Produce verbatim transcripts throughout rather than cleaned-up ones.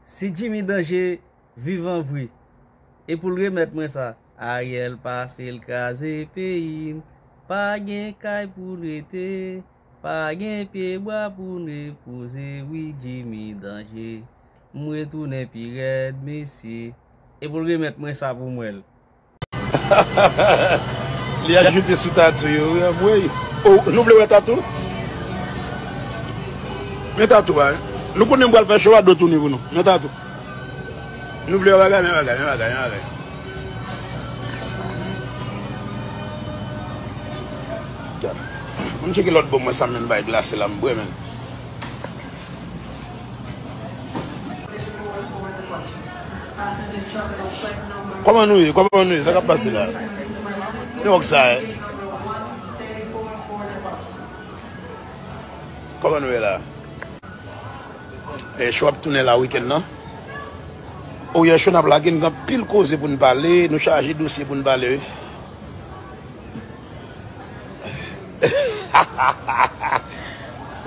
Si Jimmy Danje vivan vre, e pou l remèt mwen sa. Ariel pase l kraze peyi n, pa gen kay pou n rete, pa gen pyebwa pou n repoze. Wi, Jimmy Danje, m retounen pi rèd, mesye. E pou l remèt mwen sa pou m wè l. Li ajoute sou tatou yo, wi, anmwey. Oh, nou vle wè tatou? Men tatou a, wi. Nou konnen m pral fè cho a do tounen pou nou. Men tatou. Nou vle wè bagay, men bagay, men bagay, men bagay. Gad. Ann tcheke lòt bò mwen sa, men bay glase la, m bwè, men. Kòman nou ye? Kòman nou ye? Sa k ap pase la? Men wòk sa, eh. Kòman nou ye la? E cho ap tounen la wikenn nan. Oyè cho n ap lage, n gen anpil koze pou n pale, nou chaje dosye pou n pale, wi.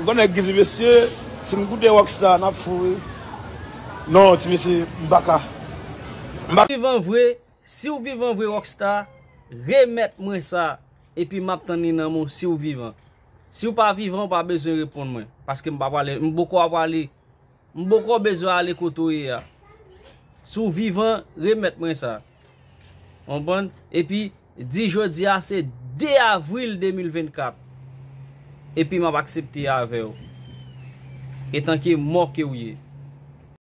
Ou konnen ki ti mesye, si m koute Rockstar, n ap fou, wi. Non, ti mesye, m pa ka. M pa vivan vre, si w vivan vre, Rockstar, remèt mwen sa, epi m ap tann li nan men w si w vivan. Si w pa vivan, w pa bezwen reponn mwen, paske m pa prale, m poko ap prale. M poko bezwen ale kote w ye a. Si w vivan, remèt mwen sa. Konprann? Epi, di jodi a se de avril de mil vennkat. Epi m ap aksepte avè w. Etanke mò ke w ye.